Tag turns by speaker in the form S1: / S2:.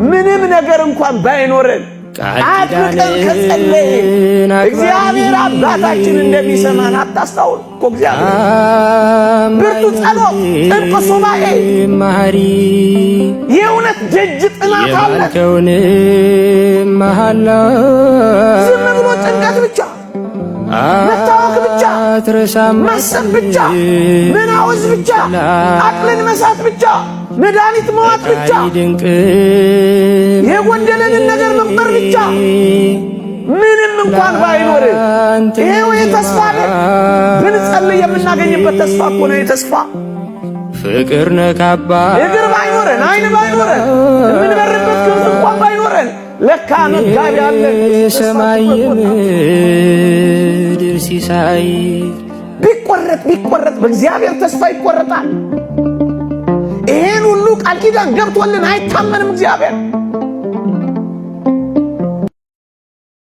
S1: ምንም ነገር እንኳን ባይኖረን
S2: ቃል
S1: አጥብቀን ከጸለይን
S2: ኪዳንን
S1: እግዚአብሔር አባታችን እንደሚሰማን አታስታውል እኮ። እግዚአብሔር ብርቱ ጸሎት፣ ጥብቅ ሱባኤ፣
S2: መሐሪ
S1: የእውነት ደጅ ጥናት አለ።
S2: የማልከውን መሐላ
S1: ዝም ብሎ ጭንቀት ብቻ፣ መታወክ ብቻ፣
S2: አትረሳም
S1: ማሰብ ብቻ፣ መናወዝ ብቻ፣ አቅልን መሳት ብቻ፣ መድኃኒት መዋጥ ብቻ፣
S2: ድንቅ
S1: የጎደለንን ነገር መቁጠር ብቻ፣ ምንም እንኳን ባይኖር ይሄው የተስፋ ቤት ብንጸልይ የምናገኝበት ተስፋ እኮ ነው። የተስፋ
S2: ፍቅር ነካባ
S1: እግር ባይኖረን፣ አይን ባይኖረን፣ የምንበርበት ክንፍ እንኳን ባይኖረን ለካ መጋቢ አለን።
S2: የሰማይ የምድር ሲሳይ
S1: ቢቆረጥ ቢቆረጥ በእግዚአብሔር ተስፋ ይቆረጣል። ይሄን ሁሉ ቃል ኪዳን ገብቶልን አይታመንም እግዚአብሔር።